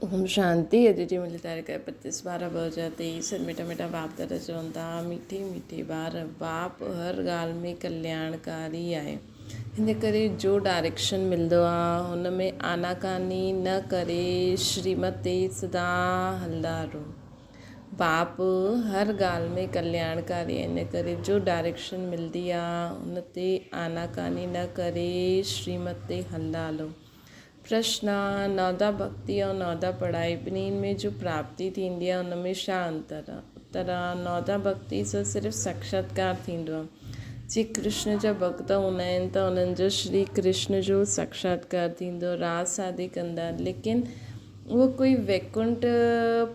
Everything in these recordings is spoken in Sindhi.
اوم شانتي اڄ جي ملي تاريخ آهي پچيس ٻارهن 2023 مٺا مٺا باپ دادا چون ٿا مٺي مٺي ٻار باپ هر ڳالهه ۾ ڪلياڻڪاري آهي هن ڪري جو ڊائريڪشن ملندو آهي هن ۾ آناڪاني نه ڪري شريمت تي سدا هلندا رهو باپ هر ڳالهه ۾ ڪلياڻڪاري آهي ان ڪري جو ڊائريڪشن ملندي آهي ان تي آناڪاني نه ڪري شريمت تي هلندا هلو پرشن، نودا ڀڳتي ۽ نودا پڙهائي ٻنهين ۾ جو پراپتي ٿيندي آهي ان ۾ ڇا انتر آهي؟ اتر، نودا ڀڳتي سان صرف ساکشاتڪار ٿيندو آهي. جي ڪرشن جا ڀڳت هوندا آهن ته انهن جو شري ڪرشن جو ساکشاتڪار ٿيندو، راس آدي ڪندا آهن ليڪن اهي ڪوئي ويڪنٺ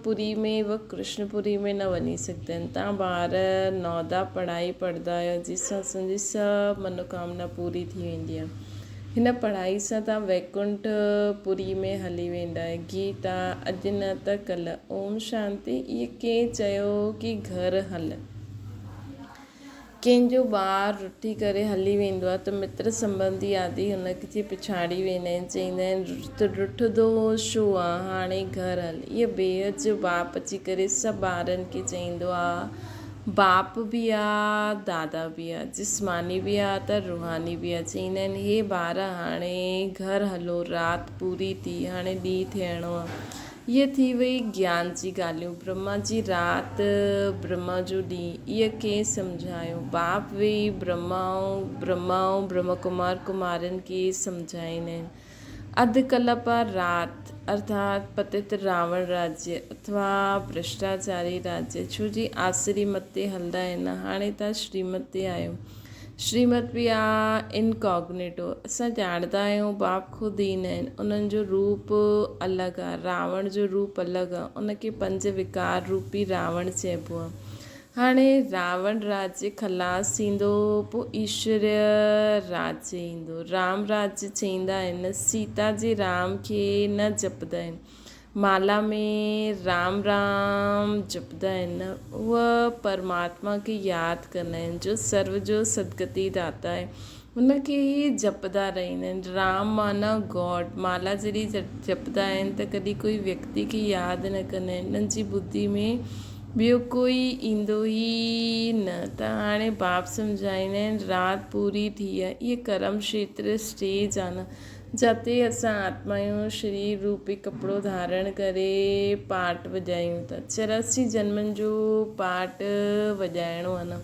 پوري ۾ و ڪرشن پوري ۾ نه وڃي سگهندا آهن. تان ٻار نودا پڙهائي پڙهندا آهيو جنهن سان اسان جي سڀ منوڪامنا پوري ٿي ويندي آهي. هن پڙهائي سان توهان ويڪنٺ پوري ۾ هلي ويندا. گيتا، اڄ نه ته ڪلهه. اوم شانتي. اهي ڪنهن چيو ڪي گهر هل. ڪنهن جو ٻار رٺي ڪري هلي ويندو آهي ته متر سنٻنڌي آدي هن جي پڇاڙي ويندا آهن. چئيندا آهن رٺندو ڇو آ، هاڻي گهر هل. اهي بيحد جو باپ اچي ڪري سڀ ٻارن کي چئيندو آ. باپ به آ دادا به آ، جسماني به آ ته روحاني به آ. چئيندا آهن، هي ٻار هاڻي گهر هلو، رات پوري ٿي، هاڻي ڏينهن ٿيڻو آ. هيء ٿي وئي گيان جي ڳالهيون. برهما جي رات، برهما جو ڏينهن. اهي ڪنهن سمجهايو؟ باپ ويهي برهما ۽ برهما ۽ برهمڪمار ڪمارين کي سمجهائيندا آهن. اڌ ڪلپا رات ارٿات پتت راوڻ راجيه اٿوا ڀرشٽاچاري راجيه ڇو جي آسري مت تي هلندا آهن هاڻي تان شريمت تي آهيو شريمت به آ انڪاگنيٽو اسان ڄاڻندا آهيون باپ خود ئي نه آهن انهن جو روپ الڳ آ راوڻ جو روپ الڳ آ ان کي پنج وڪار روپي راوڻ چئبو آ هاڻي راوڻ راجيه خلاص ٿيندو، پوء ايشوريه راجيه ايندو. رام راجيه چئيندا آهن، سيتا جي رام کي نه جپدا آهن. مالا ۾ رام رام جپدا آهن. اهي پرماتما کي ياد ڪندا آهن، جو سرو جو سدگتي داتا آهي. ان کي ئي جپدا رهندا آهن. رام معنيٰ گاڊ. مالا جڏهن جپدا آهن ته ڪڏهن ڪوئي ويڪتي کي ياد نه ڪندا آهن. انهن جي ٻڌي ۾ ٻيو ڪوئي ايندو ئي نه. ته هاڻي باپ سمجهائيندا آهن رات پوري ٿي آهي. اهي ڪرم کيتر اسٽيج آهي نه جتي اسان آتمائون شرير روپي ڪپڙو ڌارڻ ڪري پارٽ وڄايون ٿا. 84 جنمن جو پارٽ وڄائڻو آهي نه.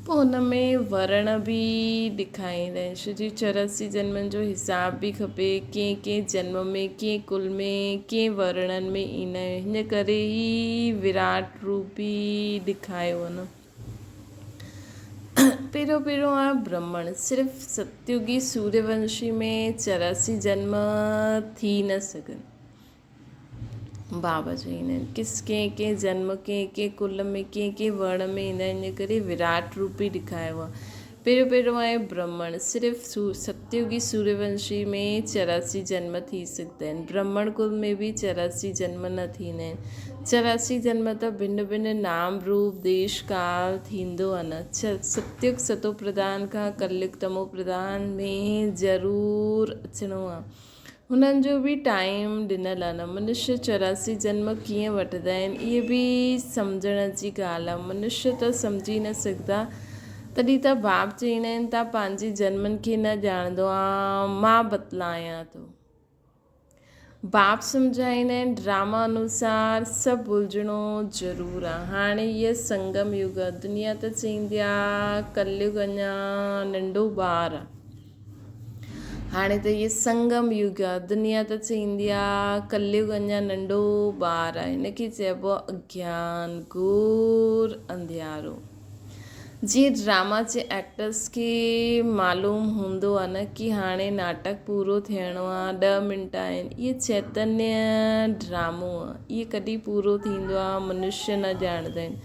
پوء هن ۾ ورڻ به ڏکائيندا آهن ڇو جو 84 جنمن جو حساب به کپي ڪنهن ڪنهن جنم ۾ ڪنهن ڪل ۾ ڪنهن ورڻن ۾ ايندا آهيون هن ڪري هي وراٽ روپ به ڏکايو وڃو پهريون پهريون آهي برهمڻ صرف ستيوگي سوريونشي ۾ 84 جنم ٿي نه سگهن بابا چئيندا آهن ڪس ڪنهن ڪنهن جنم ڪنهن ڪنهن ڪل ۾ ڪنهن ڪنهن ورڻ ۾ ايندا آهن ان ڪري وراٽ روپ ئي ڏکايو آهي پهريون پهريون آهي برهمڻ صرف ستيوگي سوريونشي ۾ 84 جنم ٿي سگهندا آهن برهمڻ ڪل ۾ به 84 جنم نه ٿيندا آهن 84 جنم ته ڀن ڀن نام روپ ديش ڪال ٿيندو آهي نه ستيوگ ستو پرڌان کان ڪليوگ تمو پرڌان ۾ ضرور اچڻو آهي هنن جو به ٽائيم ڏنل آهي نه. منشيه 84 جنم ڪيئن وٺندا آهن اهي به سمجهڻ جي ڳالهه آهي. منشيه ته سمجهي نه سگهندا تڏهن ته باپ چئيندا آهن تان پنهنجي جنمن کي نه ڄاڻندو آن مان بتلايان ٿو. باپ سمجهائيندا آهن ڊراما انوسار سڀ ڀلجڻو ضرور آهي. هاڻي هيء سنگم يگ آهي دنيا ته چئيندي آهي ڪليگ اڃا ننڍو ٻار آهي. هاڻي ته هيء سنگم يگ آ، دنيا ته چئيندي آ ڪليگ اڃا ننڍو ٻار آ، هن کي چئبو آ اگيان، گهور انڌيارو. جيئن ڊراما جي ايڪٽرس کي معلوم هوندو آ نه ڪي هاڻي ناٽڪ پورو ٿيڻو آ، ڏهه منٽ آهن. اهي چيتنيه ڊرامو آ، اهي ڪڏهن پورو ٿيندو آ منشيه نه ڄاڻندا آهن.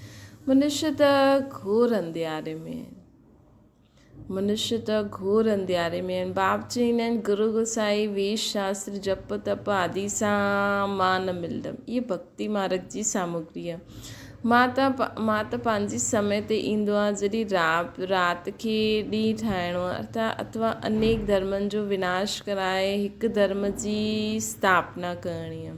منشيه ته گهور انڌياري ۾ آهن. منشي ته گهور انڌياري ۾ آهن. باب چئيندا آهن، گرو گوسائي، ويد شاستر، جپ تپ آدي سان مان نه ملندم. اهي ڀڳتي مارگ جي سامگري آهي. مان ته مان ته پنهنجي سمي تي ايندو آهيان جڏهن رات رات کي ڏينهن ٺاهڻو آهي ارٿات اٿوا انيڪ ڌرمن جو وناش ڪرائي هڪ ڌرم جي اسٿاپنا ڪرڻي آهي.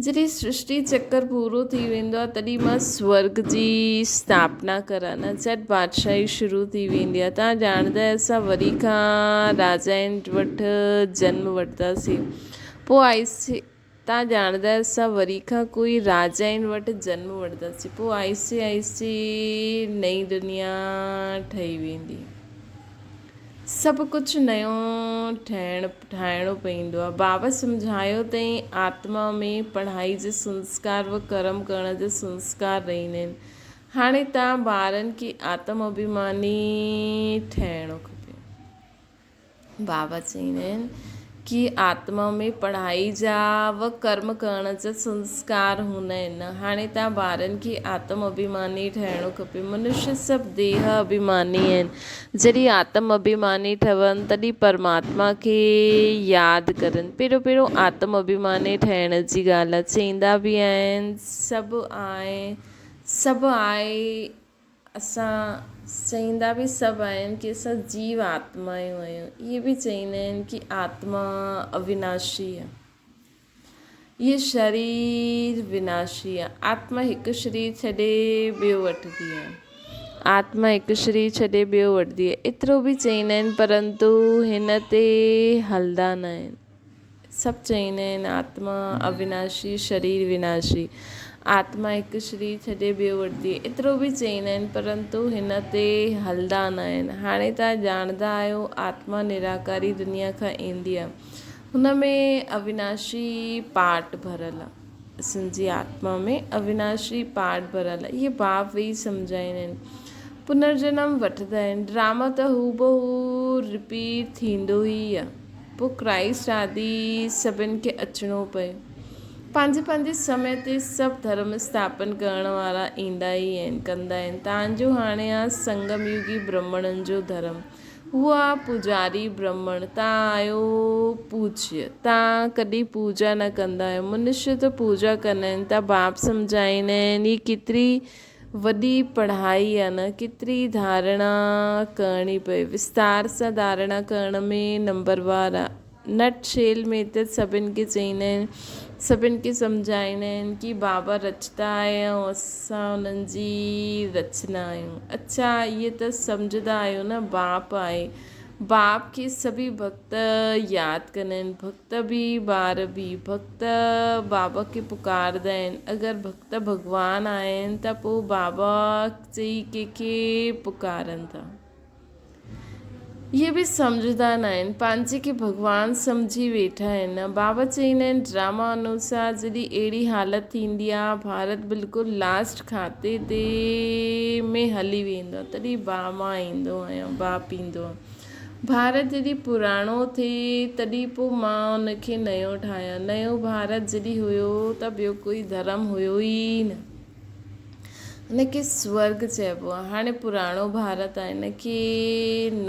جڏهن سرشٽي چڪر پورو ٿي ويندو آهي تڏهن مان سورگ جي اسٿاپنا ڪران ها جهٽ بادشاهي شروع ٿي ويندي آهي توهان ڄاڻندا آهيو اسان وري کان راجائن وٽ جنم وٺنداسين پوء آهستي توهان ڄاڻندا آهيو اسان وري کان ڪوئي راجائن وٽ جنم وٺنداسين پوء آهستي آهستي نئين دنيا ٺهي ويندي. سڀ ڪجهه نيو ٺهڻ ٺاهڻو پوندو آهي. بابا سمجهايو تئين آتما ۾ پڙهائي جا سنسڪار و ڪرم ڪرڻ جا سنسڪار رهندا آهن. هاڻي توهان ٻارن کي آتم اڀيماني ٺهڻو کپي. بابا چئيندا آهن ڪي آتما ۾ پڙهائي جا و ڪرم ڪرڻ جا سنسڪار هوندا آهن. هاڻي توهان ٻارن کي آتم اڀيماني ٺهڻو کپي. منشيه سڀ ديهه اڀيماني آهن. جڏهن آتم اڀيماني ٺهن تڏهن پرماتما کي ياد ڪرن. پهريون پهريون آتم اڀيماني ٺهڻ جي ڳالهه آهي. چئيندا به آهن سڀ آء سڀ آء اسان چئيندا به سڀ آهن ڪي اسان جيو آتمايون آهيون. اهي به چئيندا آهن ڪي آتما اويناشي آهي. اهي شرير وناشي آهي. آتما هڪ شرير ڇڏي ٻيو وٺندي آهي. آتما هڪ شرير ڇڏي ٻيو وٺندي آهي. ايترو به چئيندا آهن پرنتو هن تي هلندا نه آهن. سڀ چئيندا آهن آتما اويناشي شرير وناشي. آتما هڪ شرير ڇڏي ٻيو وٺندي آهي. ايترو به چئيندا آهن پرنتو هن تي هلندا نه آهن. هاڻي توهان ڄاڻندا آهيو آتما نراڪاري دنيا کان ايندي آهي. هن ۾ اويناشي پاٽ ڀريل آهي. اسان جي آتما ۾ اويناشي پاٽ ڀريل آهي. اهي باپ ويهي سمجهائيندا آهن. پنرجنم وٺندا آهن. ڊراما ته هوبهو رپيٽ ٿيندو ئي آهي. پوء ڪرائسٽ آدي سڀن کي اچڻو پيو. پنهنجي پنهنجي سمي تي سڀ ڌرم اسٿاپن ڪرڻ وارا ايندا ئي آهن، ڪندا آهن. تان جو هاڻي آ سنگم يگي برهمڻن جو ڌرم. هو آ پوڄاري برهمڻ، تان آهيو پوڄيه. تان ڪڏهن پوڄا نه ڪندا آهيو. منشيه ته پوڄا ڪندا آهن. تان باپ سمجهائيندا آهن، هي ڪيتري وڏي پڙهائي آ نه، ڪيتري ڌارڻا ڪرڻي پئي. وستار سان ڌارڻا ڪرڻ ۾ نمبروار آ. نٽ شيل ۾ ته سڀن کي چئيندا آهن، سڀن کي سمجهائيندا آهن ڪي بابا رچتا آهي ۽ اسان انهن جي رچنا آهيون. اڇا اهي ته سمجهندا آهيو نه باپ آهي. باپ کي سڀئي ڀڳت ياد ڪندا آهن. ڀڳت به ٻار به. ڀڳت بابا کي پڪارندا آهن. اگر ڀڳت ڀڳوان آهن ته پوء بابا چئي ڪنهن کي پڪارن ٿا. اهي به سمجهندا نه آهن. پنهنجي کي ڀڳوان سمجهي ويٺا آهن. بابا چئيندا آهن ڊراما انوسار جڏهن اهڙي حالت ٿيندي آهي ڀارت بلڪل لاسٽ کاتي تي ۾ هلي ويندو آهي تڏهن با مان ايندو آهيان باپ ايندو آهي. ڀارت جڏهن پراڻو ٿئي تڏهن پوء مان ان کي نيو ٺاهيان. نيو ڀارت جڏهن هيو ته ٻيو ڪوئي ڌرم هيو ئي نه. هن کي سورڳ چئبو آهي. هاڻي پراڻو ڀارت آهي، هن کي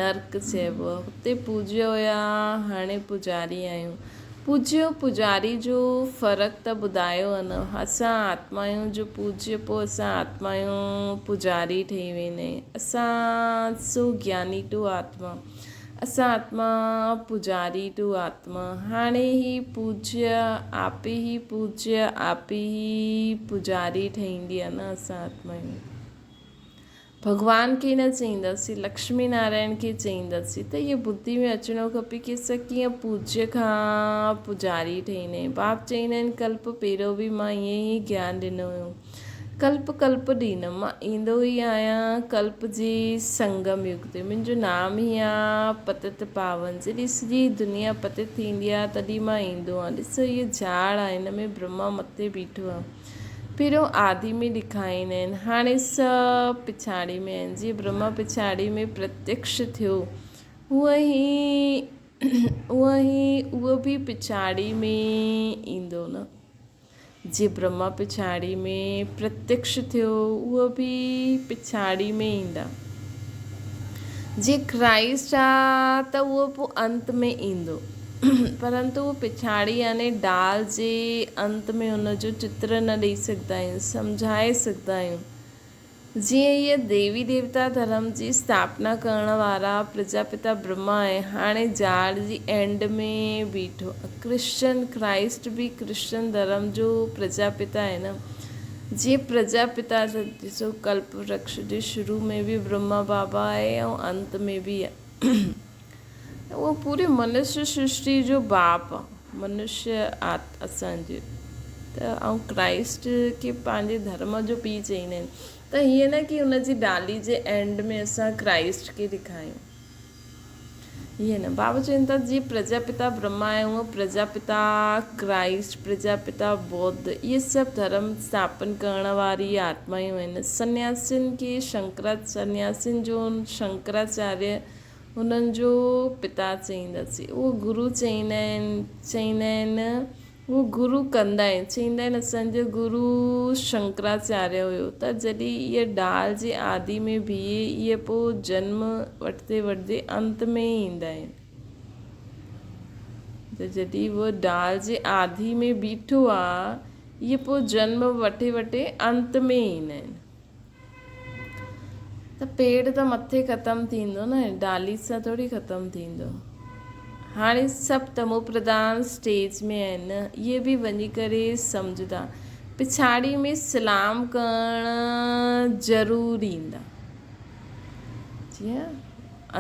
نرڪ چئبو آهي. هتي پوڄيو هيا، هاڻي پوڄاري آهيون. پوڄيو پوڄاري جو فرق ته ٻڌايو آهي نه. اسان آتما آهيون جو پوڄيو پوء اسان آتما آهيون پوڄاري ٺهي ويندا آهيون. اسان سو گياني ٽو آتما. اسان آتما پوڄاري ٽو آتما. هاڻي هي پوڄيه آپي هي پوڄيه آپي هي پوڄاري ٺهيندي آهي نه اسان آتمائون. ڀڳوان کي نه چئينداسين لڪشمي نارائڻ کي چئينداسين ته اهو ٻڌي ۾ اچڻو کپي ڪي اسان ڪيئن پوڄيه کان پوڄاري ٺهيندا آهيون. باپ چئيندا آهن ڪلپ پهريون به مان ائين ئي گيان ڏنو هيو. ڪلپ ڪلپ ڏينم، مان ايندو ئي آهيان ڪلپ جي سنگم يگ تي. منهنجو نام ئي آ پتت پاون. جڏهن سڄي دنيا پتت ٿيندي آ تڏهن مان ايندو آهيان. ڏسو هيء جهاڙ آ، هن ۾ برهما مٿي بيٺو آ. پهريون آدي ۾ ڏيکاريندا آهن، هاڻي سڀ پڇاڙي ۾ آهن. جيئن برهما پڇاڙي ۾ پرتيڪش ٿيو، هونئن ئي هونئن ئي اهو به پڇاڙي ۾ ايندو نه. جي برهما پڇاڙي ۾ پرتيڪش ٿيو اهو به پڇاڙي ۾ ايندا. جي ڪرائسٽ آ ته اهو پوء انت ۾ ايندو. پرنتو اهو پڇاڙي يعني ڊال جي انت ۾ ان جو چتر نه ڏئي سگهندا آهيون، سمجهائي سگهندا آهيون. جيئن هيء ديوي ديوتا ڌرم جي اسٿاپنا ڪرڻ وارا پرجاپتا برهما آهي، هاڻي جاڙ جي اينڊ ۾ بيٺو. ڪرسچن ڪرائسٽ به ڪرسچن ڌرم جو پرجاپتا آهي نه. جيئن پرجاپتا ته ڏسو ڪلپ ورڪش جي شروع ۾ به برهما بابا آهي ۽ انت ۾ به آهي. اهو پوري منشيه سرشٽي جو باپ آ، منشيه اسان جي ته ۽ ڪرائسٽ کي پنهنجي ڌرم جو پيء چئيندا آهن ته هيئن نه ڪي ان جي ڊالي جي اينڊ ۾ اسان ڪرائسٽ کي ڏيکايون هيئن نه بابا چون ٿا جيئن پرجاپتا برهما آهي هونئن پرجاپتا ڪرائسٽ پرجاپتا ٻوڌ اهي سڀ ڌرم اسٿاپن ڪرڻ واري آتمائون آهن سنياسين کي شنڪرا سنياسين جو شنڪراچاريه هنن جو پتا چئينداسين. اهو گرو چئيندا آهن، چئيندا آهن، اهو گرو ڪندا آهن، چئيندا آهن اسان جو گرو شنڪراچاريه هيو ته جڏهن اها ڊال جي آدي ۾ بيهي اهي پوء جنم وٺندي وٺندي انت ۾ ايندا آهن ته جڏهن اهو ڊال جي آدي ۾ بيٺو آ اهي پوء جنم وٺي وٺي انت ۾ ايندا آهن. ته پيڙ ته مٿي ختم ٿيندو نه ڊالي سان ٿوري ختم ٿيندو. هاڻي سڀ تمو پرڌان اسٽيج ۾ آهن نه اهي به وڃي ڪري سمجهندا پڇاڙي ۾ سلام ڪرڻ ضرور ايندا جيئن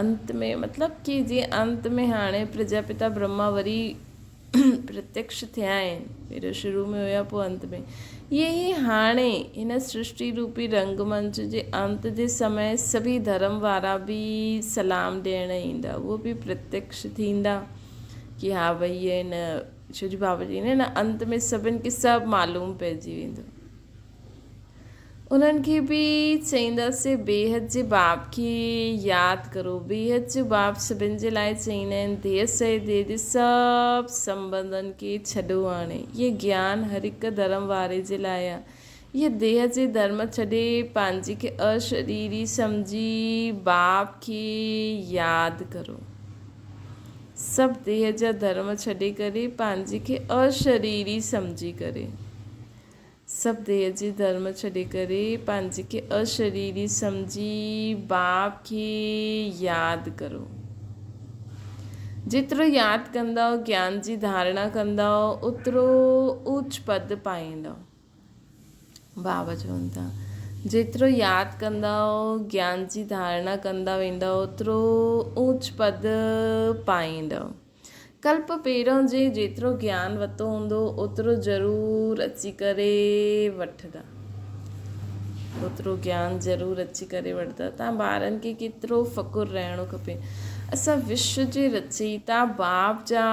انت ۾ مطلب ڪي جيئن انت ۾ هاڻي پرجاپتا برهما وري پرتيڪش ٿيا آهن، پهريون شروع ۾ هيا پوء انت ۾. اهي ئي هاڻي هن سرشٽي روپي رنگ منچ جي انت جي سمي سڀئي ڌرم وارا به سلام ڏيڻ ايندا، اهو به پرتيڪش ٿيندا ڪي ها ڀئي اهي هن ڇو جو بابا جي نه انت ۾ سڀن کي سڀ معلوم پئجي ويندو. انهن کي به چئينداسين بيحد جي باب کي ياد ڪرو. بيحد جو باب سڀن جي لاء چئيندا آهن، ديهه سهت ديهه جي سڀ سنٻنڌن کي ڇڏو هاڻي. اهي گيان هر هڪ ڌرم واري جي لاء آهي. اهي ديهه جي ڌرم ڇڏي پنهنجي کي اشريري سمجهي باب کي ياد ڪرو. سڀ ديهه جا ڌرم ڇڏي ڪري پنهنجي کي اشريري سمجهي ڪري. سڀ ديهه جي ڌرم ڇڏي ڪري پنهنجي کي اشريري سمجهي باپ کي ياد ڪرو. جيترو ياد ڪندؤ گيان جي ڌارڻا ڪندؤ اوترو اوچ پد پائيندؤ. بابا چون ٿا جيترو ياد ڪندؤ گيان جي ڌارڻا ڪندا ويندؤ اوترو اوچ پد پائيندؤ. ڪلپ پهريون جنهن جيترو گيان ورتو هوندو اوترو ضرور اچي ڪري وٺندا. اوترو گيان ضرور اچي ڪري وٺندا. تان ٻارن کي ڪيترو فخر رهڻو کپي. اسان وشو جي رچيتا باپ جا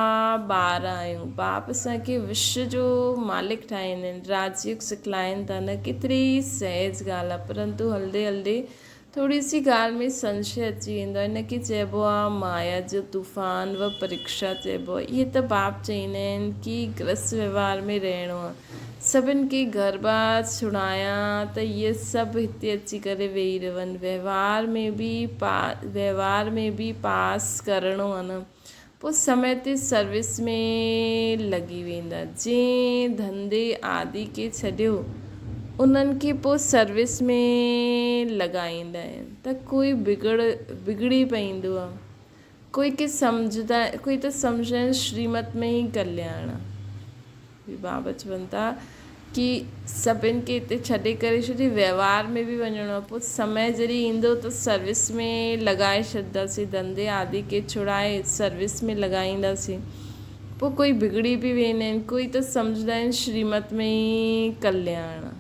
ٻار آهيون. باپ اسان کي وشو جو مالڪ ٺاهيندا آهن. راج يوگ سکلائين ٿا نه ڪيتري سهج ڳالهه آهي پرنتو هلندي هلندي ٿوري سي ڳالهه ۾ سنشي اچي ويندو آهي. ان کي چئبو آهي مايا جو طوفان و پريکشا چئبو آهي. اهي ته باپ چئيندا آهن ڪي گرهست وهنوار ۾ رهڻو آهي. سڀن کي گهر بار ڇڙايان ته اهي سڀ هتي اچي ڪري ويهي رهن. وهنوار ۾ به وهنوار ۾ به پاس ڪرڻو آهي نه. پوء سمي تي سروس ۾ لڳي ويندا. جنهن ڌنڌي آدي کي ڇڏيو، انهن کي پوء سروس ۾ لڳائيندا آهن ته ڪوئي بگڙ بگڙي پئيندو آهي. ڪوئي ڪي سمجهدا ڪوئي ته سمجهندا آهن شريمت ۾ ئي ڪلياڻ آهي. بابا چون ٿا ڪي سڀن کي هتي ڇڏي ڪري ڇو جي وهنوار ۾ به وڃڻو آهي پوء سمي جڏهن ايندو ته سروس ۾ لڳائي ڇڏنداسين ڌنڌي آدي کي ڇڙائي سروس ۾ لڳائينداسين پوء ڪوئي بگڙي به ويندا آهن ڪوئي ته سمجهندا آهن شريمت ۾ ئي ڪلياڻ آهي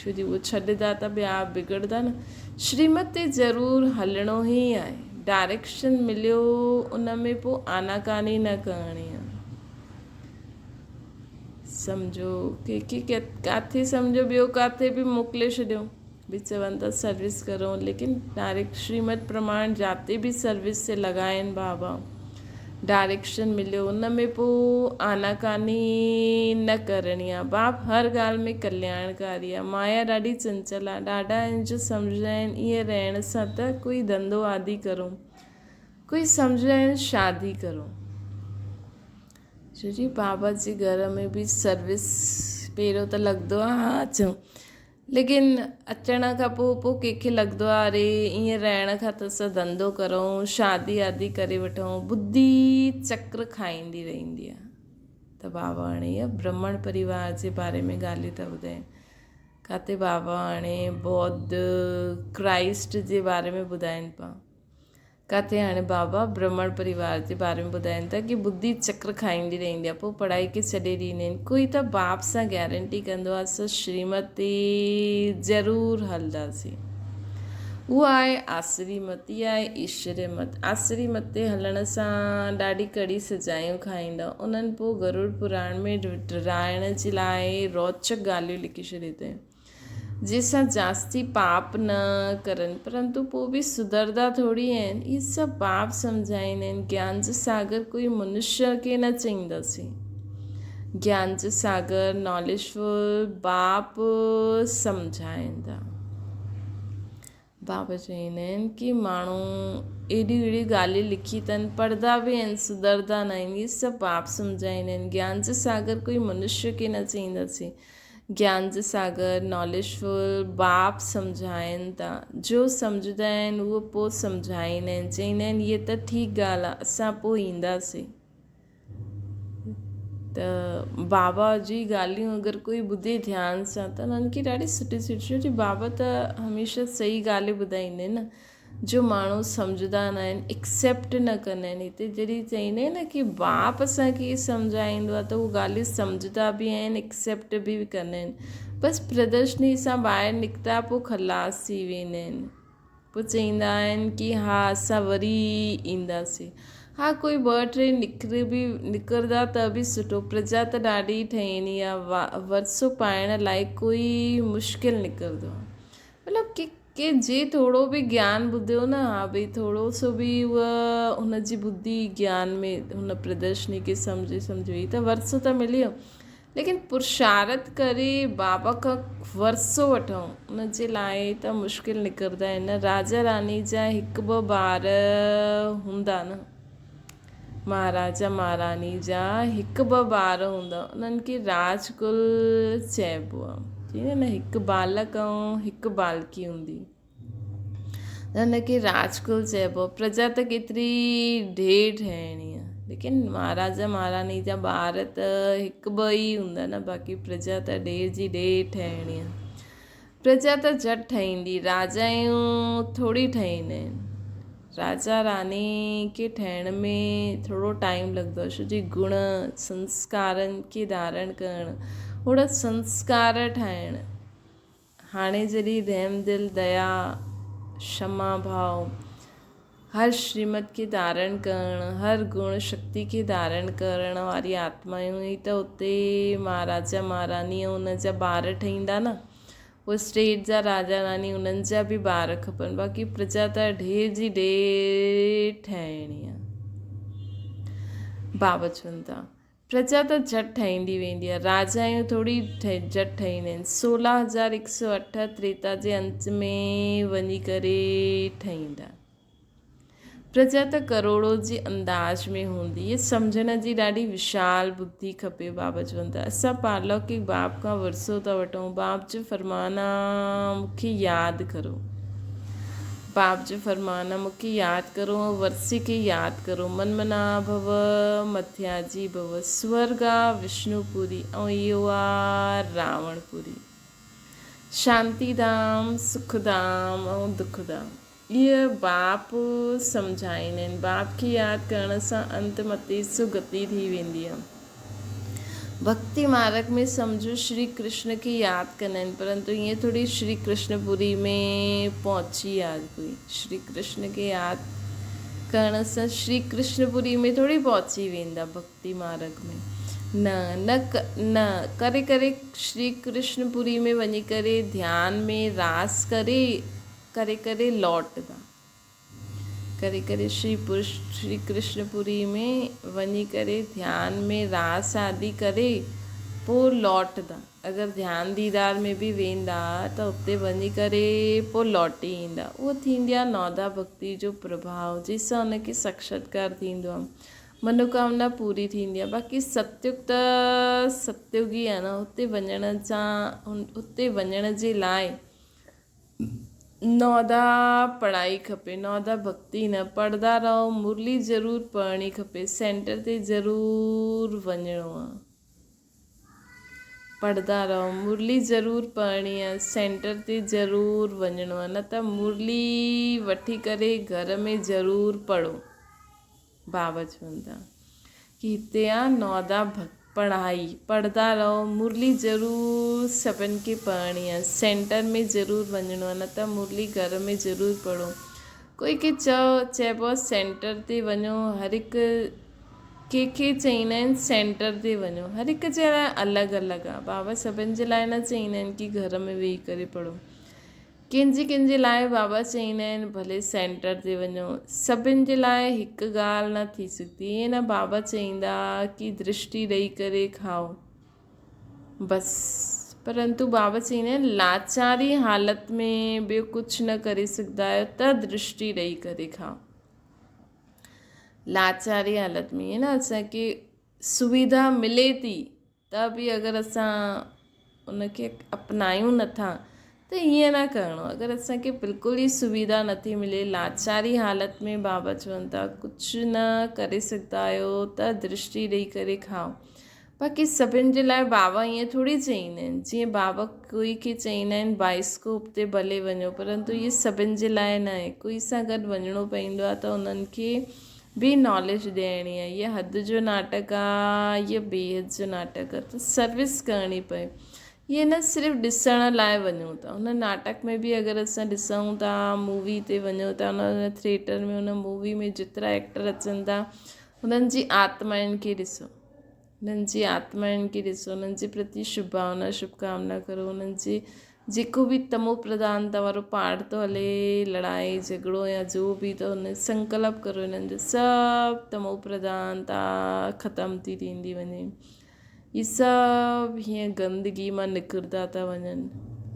ڇو جي اهو ڇڏدا ته ٻيا بگڙدا نه شريمت تي ضرور هلڻو ئي آهي ڊائريڪشن مليو ان ۾ پوء آناڪاني نه ڪرڻي آهي. سمجهو ڪي ڪي ڪاٿي سمجهو ٻيو ڪاٿي به موڪلي ڇڏيو به چون ٿا سروس ڪرو ليڪن ڊائريڪٽ شريمت پرماڻ جاتي به سروس تي لڳائين بابا ڊائريڪشن مليو ان ۾ پو آنا ڪاني نه ڪرڻي آ باپ هر ڳالهه ۾ ڪلياڻڪاري آ مايا ڏاڍي چنچل آ ڏاڍا آهن جو سمجهندا آهن ائين رهڻ سان ته ڪوئي ڌنڌو آدي ڪرون ڪوئي سمجهندا آهن شادي ڪرو. ڇو جي بابا جي گهر ۾ به سروس پهريون ته لڳندو آهي ها اچون. ليڪن اچڻ کان پوء پوء ڪنهن کي لڳندو آهي اري ائين رهڻ کان ته اسان ڌنڌو ڪرون شادي وادي ڪري وٺون ٻڌي چڪر کائيندي رهندي آهي ته بابا هاڻي اها برهمڻ پريوار جي باري ۾ ڳالهيون ٿا ٻڌائين ڪاٿي بابا هاڻي ٻوڌ ڪرائسٽ جي باري ۾ ٻڌائين پيا ڪاٿي هاڻي بابا برهمڻ پريوار جي باري ۾ ٻڌائين ٿا ڪي ٻڌي چڪر کائيندي رهندي آهي پوء پڙهائي کي ڇڏي ڏيندا آهن ڪوئي ته باپ سان گيرنٽي ڪندو آهي اسان شريمت تي ضرور هلنداسين اها آهي آسري مت اها آهي ايشوري مت آسري مت تي هلڻ سان ڏاڍي ڪڙي سزايون کائيندا انهن پوء گرڙ پراڻ ۾ ڊرائڻ جي لاء روچڪ ڳالهيون لکي ڇڏيون اٿئي جنهن سان جاستي پاپ نه ڪرن، پرنتو پوء به سڌردا ٿوري آهن. اهي سڀ پاپ سمجهائيندا آهن. گيان جو ساگر ڪوئي منشيه کي نه چئينداسين. گيان جو ساگر ناليجفل باپ سمجهائيندا. بابا چئيندا آهن ڪي ماڻهو ايڏيون ايڏيون ڳالهيون لکي اٿن پڙهندا به آهن سڌردا نه آهن اهي سڀ باپ سمجهائيندا آهن گيان جو ساگر ڪوئي منشيه کي نه چئينداسين گيان جو ساگر ناليجفل باپ سمجهائين ٿا جو سمجهندا آهن اهو پوء سمجهائيندا آهن چئيندا آهن هيء ته ٺيڪ ڳالهه آهي اسان پوء اينداسين ته بابا جي ڳالهيون اگر ڪوئي ٻڌي ڌيان سان ته انهن کي ڏاڍي سٺي سٺي ڇو جو بابا ته هميشه صحيح ڳالهيون ٻڌائيندا آهن نه جو ماڻهو سمجهندا نه آهن ايڪسيپٽ نه ڪندا آهن هتي جڏهن چئيندا آهن نه ڪي باپ اسان کي سمجهائيندو آهي ته هو ڳالهيون سمجهندا به آهن ايڪسيپٽ به ڪندا آهن بس پردرشني سان ٻاهر نڪتا پوء خلاص ٿي ويندا آهن پوء چئيندا آهن ڪي ها اسان وري اينداسين. ها ڪوئي ٻه ٽي نڪري به نڪرندا ته به سٺو. پرجا ته ڏاڍي ٺهيني آ. ورثو پائڻ لاء ڪوئي مشڪل نڪرندو آ. مطلب ڪي ڪي جي ٿورو به گيان ٻڌيو نه ها ڀئي ٿورو سو به هوء هن جي ٻڌي گيان ۾ هن پردرشني کي سمجهي سمجهي وئي ته ورثو ته ملي ويو. ليڪن پرشارٿ ڪري بابا کان ورثو وٺون ان جي لاء ته مشڪل نڪرندا آهن. راجا راڻي جا هڪ ٻه ٻار هوندا نه. مهاراجا مهاراڻي جا هڪ ٻه ٻار هوندا انهن کي راج ڪل چئبو آهي. ٺيڪ آهي نه هڪ بالڪ ۽ هڪ بالڪي هوندي. هن کي راجڪل چئبو. پرجا ته ڪيتري ڍير ٺهڻي آ. ليڪن مهاراجا مهاراڻي جا ٻار ته هڪ ٻه ئي هوندا نه باقي پرجا ته ڍير جي ڍير ٺهڻي آ. پرجا ته جهٽ ٺهيندي راجايون ٿوري ٺهيندا آهن. راجا راڻي کي ٺهڻ ۾ ٿورو ٽائيم لڳندو آ ڇو جي گڻ سنسڪارن کي ڌارڻ ڪرڻ اوڙا سنسڪار ٺاهڻ. هاڻي جڏهن رحم دل، ديا، شما ڀاء، هر شريمت کي ڌارڻ ڪرڻ، هر گڻ شڪتي کي ڌارڻ ڪرڻ واري آتمايون ئي ته اتي مهاراجا مهاراڻي ۽ ان جا ٻار ٺهيندا نه. پوء اسٽيٽ جا راجا راڻي انهن جا به ٻار کپن. باقي پرجا ته ڍير جي ڍير ٺهڻي آهي. بابا چون ٿا. پرجا ته جهٽ ٺهيندي ويندي آهي، راجائون ٿوري جهٽ ٺهيندا آهن. 16108 تريتا جي انت ۾ وڃي ڪري ٺهيندا. پرجا ته ڪروڙو جي انداز ۾ هوندي. هيء سمجهڻ جي ڏاڍي وشال ٻڌي کپي. بابا چون ٿا، اسان پارلوڪڪ باپ کان ورثو ٿا وٺون. باپ جو فرمان آ، مون کي ياد ڪرو. باپ جو فرمان آ، مون کي ياد ڪرو ۽ ورثي کي ياد ڪرو. من منا ڀو، مٿياجي ڀو. سورڳ آ وشنو پوري ۽ اهو آ راوڻ پوري. شانتي ڌام، سک ڌام ۽ دک ڌام. اهي باپ سمجهائيندا آهن. باپ کي ياد ڪرڻ سان انت متي سگتي ٿي ويندي آ. ڀڳتي مارڳ ۾ سمجهو شري ڪرشن کي ياد ڪندا آهن پرنتو ائين ٿوري شري ڪرشن پوري ۾ پهچي آ ڪوئي شري ڪرشن کي ياد ڪرڻ سان شري ڪرشن پوري ۾ ٿوري پهچي ويندا ڀڳتي مارڳ ۾ نه نه نه ڪري ڪري شري ڪرشن پوري ۾ وڃي ڪري ڌيان ۾ راس ڪري ڪري ڪري لوٽدا. ڪري ڪري شري پرش شري ڪرشن پوري ۾ وڃي ڪري ڌيان ۾ راس آدي ڪري پوء لوٽدا. اگر ڌيان ديدار ۾ به ويندا ته اتي وڃي ڪري پوء لوٽي ايندا. اهو ٿيندي آهي نودا ڀڳتي جو پرڀاء جنهن سان ان کي ساڪشاتڪار ٿيندو آهي. منوڪامنا پوري ٿيندي آهي. باقي ستيگ ته ستيگ ئي آهي نه، اتي وڃڻ سان اتي وڃڻ جي لاء نودا پڙهائي کپي، نودا ڀڳتي نه، پڙهندا رهو، مرلي ضرور پڙهڻي کپي، سينٽر تي ضرور وڃڻو آ. پڙهندا رهو، مرلي ضرور پڙهڻي آ، سينٽر تي ضرور وڃڻو آ، نه ته مرلي وٺي ڪري گهر ۾ ضرور پڙهو. بابا چون ٿا ڪي هتي آ نودا پڙهائي، پڙهندا رهو، مرلي ضرور سڀن کي پڙهڻي آ، سينٽر ۾ ضرور وڃڻو آ، نه ته مرلي گهر ۾ ضرور پڙهو. ڪوئي کي چئو چئبو آ سينٽر تي وڃو، هر هڪ ڪنهن کي چئيندا آهن سينٽر تي وڃو هر هڪ جي لاء الڳ الڳ آهي بابا سڀن جي لاء نه چئيندا آهن ڪي گهر ۾ ويهي ڪري پڙهو ڪنهن جي ڪنهن جي لاء بابا چئيندا آهن ڀلي سينٽر تي وڃو سڀن جي لاء هڪ ڳالهه نه ٿي سگهندي ائين نه بابا چئيندا ڪي درشٽي ڏئي ڪري کائو بس پرنتو بابا چئيندا آهن لاچاري حالت ۾ ٻيو ڪجهه نه ڪري سگهندا آهيو ته درشٽي ڏئي ڪري کائو لاچاري حالت ۾ ائين نه اسان کي سويڌا ملي ٿي ته به اگر اسان ان کي اپنايون نٿا ته ائين نه ڪرڻو اگر اسان کي بلڪل ئي سويڌا نٿي ملي لاچاري حالت ۾ بابا چون ٿا ڪجهه نه ڪري سگهندا آهيو ته درشٽي ڏئي ڪري کائو باقي سڀن جي لاء بابا ائين ٿوري چئيندا آهن جيئن بابا ڪوئي کي چئيندا آهن بائسڪوپ تي ڀلي وڃو پرنتو اهي سڀن جي لاء نه آهي ڪوئي سان گڏ وڃڻو پوندو آهي ته انهن کي به ناليج ڏيڻي آهي اهي حد جو ناٽڪ آهي اهي بي حد جو ناٽڪ آهي ته سروس ڪرڻي پئي اهي نه صرف ڏسڻ لاء وڃون ٿا ان ناٽڪ ۾ به اگر اسان ڏسون ٿا مووي تي وڃون ٿا ان ٿيٽر ۾ ان مووي ۾ جيترا ايڪٽر اچن ٿا انهن جي آتمائن کي ڏسو انهن جي آتمائن کي ڏسو، انهن جي پرتي شڀ ڀاونا، شڀ ڪامنا ڪرو، انهن جي جيڪو به تمو پرڌانتا وارو پاٺ ٿو هلي، لڙائي جهڳڙو يا جو به ته ان سنڪلپ ڪرو انهن جو سڀ تمو پرڌانتا ختم ٿي ٿيندي وڃي. هي سڀ هيئن گندگي مان نڪرندا ٿا وڃن.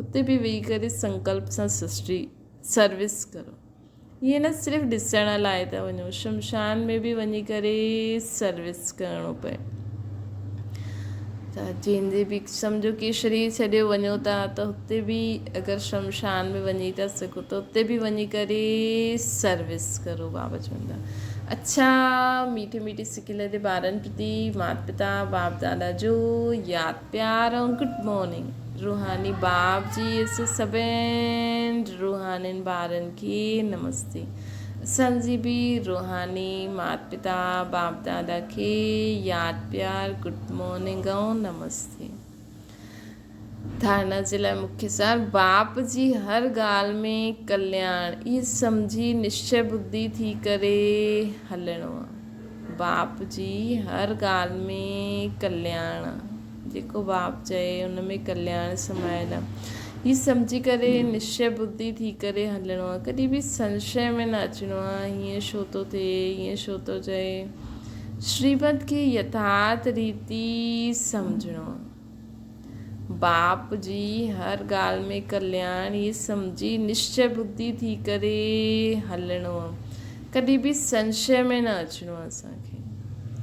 اتي به ويهي ڪري سنڪلپ سان سرشٽي سروس ڪرو. ائين نه صرف ڏسڻ لاء ٿا وڃون شمشان ۾ به وڃي ڪري سروس ڪرڻو پئي ته جنهن جي به سمجهو ڪي شرير ڇڏيو وڃو ٿا ته هتي به اگر شمشان ۾ وڃي ٿا سگهو ته اتي به وڃي ڪري سروس ڪرو بابا چوندا اڇا ميٺي ميٺي سکيل جي ٻارن پرتي مات پتا باپ دادا جو ياد پيار ۽ گڊ مارننگ روحاني باپ جي اسان سڀن روحانين ٻارن کي نمستي اسان جي به روحاني مات پتا باپ دادا کي ياد پيار گڊ مارننگ ۽ نمستي ڌارنا جي لاء مکيه سار باپ جي هر ڳالهه ۾ ڪلياڻ اهي سمجهي نشچي ٻڌي ٿي ڪري هلڻو آ باپ جي هر ڳالهه ۾ ڪلياڻ آ. جيڪو باپ چئي ان ۾ ڪلياڻ سمايل آ. هي سمجهي ڪري نشچي ٻڌي ٿي ڪري هلڻو آ. ڪڏهن به سنشي ۾ نه اچڻو آ. هيئن ڇو ٿو ٿئي، هيئن ڇو ٿو چئي. شريمت کي يٿارٿ ريتي سمجهڻو آ. باپ جي هر ڳالهه ۾ ڪلياڻ هي سمجهي نشچي ٻڌي ٿي ڪري هلڻو آ. ڪڏهن به سنشي ۾ نه اچڻو آ اسان کي.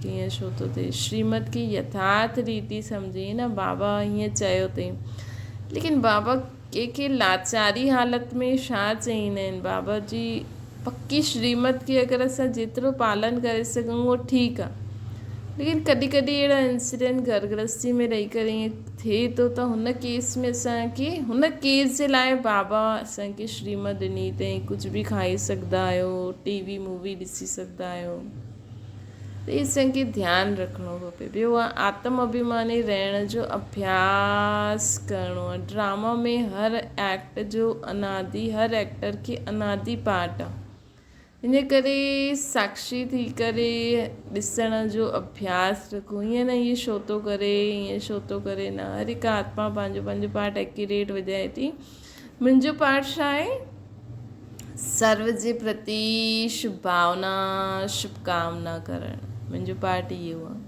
ڪيئن ڇو ٿو ٿئي. شريمت کي يٿارٿ ريتي سمجهي نه بابا هيئن چيو اٿئي. ليڪن بابا ڪنهن کي لاچاري حالت ۾ ڇا چئيندا آهن. بابا جي پڪي شريمت کي اگر اسان جيترو پالن ڪري سگهون اهو ٺيڪ آ. ليڪن ڪڏهن ڪڏهن اهڙا انسيڊنٽ گهر گرهستي ۾ رهي ڪري ائين ٿئي ٿو ته هن ڪيس ۾ اسان کي هن ڪيس جي لاء بابا اسان کي شريمت ڏني اٿئي ڪجهه به کائي سگهندا آهيو ٽي وي مووي ڏسي سگهندا آهيو ته هي اسان کي ڌيان رکڻو کپي ٻيو آهي آتم اڀيماني رهڻ جو اڀياس ڪرڻو آهي ڊراما ۾ هر ايڪٽ جو انادي هر ايڪٽر کي انادي پارٽ آهي ان ڪري ساڪشي ٿي ڪري ڏسڻ جو اڀياس رکو ائين نه هيء ڇو ٿو ڪري ائين ڇو ٿو ڪري نه هر هڪ آتما پنهنجو پنهنجو پارٽ ايڪيوريٽ وڄائي ٿي منهنجو پارٽ ڇا آهي سرو جي پرتي شڀ ڀاونا شڀ ڪامنا ڪرڻ منهنجو پارٽ اهو آهي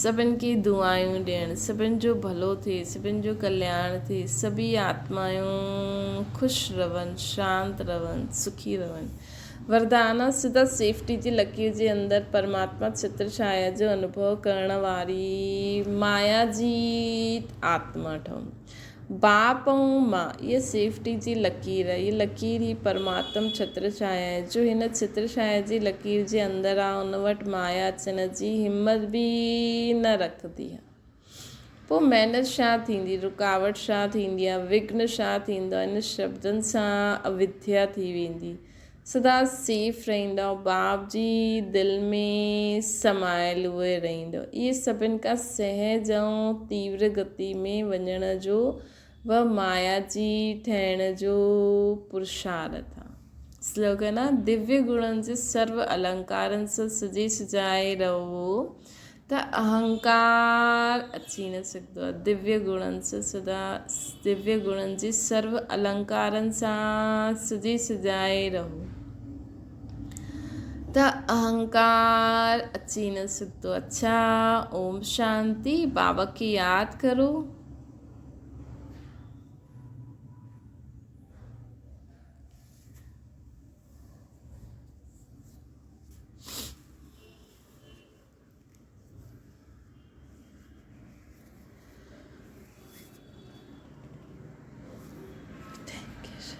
سڀن کي دعائون ڏيڻ، سڀن جو ڀلو ٿئي، سڀن جو ڪلياڻ ٿئي، سڀيئي آتمائون خوش رهن، شانت رهن، سکي رهن. وردان، سدا سيفٽي جي لڪير جي اندر پرماتما ڇتر ڇايا جو انوڀو ڪرڻ واري مايا جي آتما ٺهو. باپ ۽ مان، اها سيفٽي جي لڪير، هيء لڪير ئي پرماتم ڇتر ڇايا آهي. جو هن ڇتر ڇايا جي لڪير جي اندر آ، ان وٽ مايا اچڻ جي همت به نه رکندي آ. پوء محنت ڇا ٿيندي، رڪاوٽ ڇا ٿيندي يا وگهن ڇا ٿيندو؟ ان شبدن سان اوڌيا ٿي ويندي. سدا سيف رهندؤ، باپ جي دل ۾ سمايل اهي رهندؤ. اهي سڀن کان سهج ۽ تيور گتي ۾ وڃڻ جو و مايا جي ٺهڻ جو پرشارٿ آ. سلوگن آ، دويه گڻن جي سرو النڪارن سان سجي سجائي رهو. ته اهنڪار اچي نه سگهندو آهي. دويه گڻن سان سدا دويه گڻن جي سرو النڪارن سان سجي سجائي رهو ته اهنڪار اچي نه سگهندو. اڇا اوم شانتي بابا کي ياد ڪرو. Thank you, sir.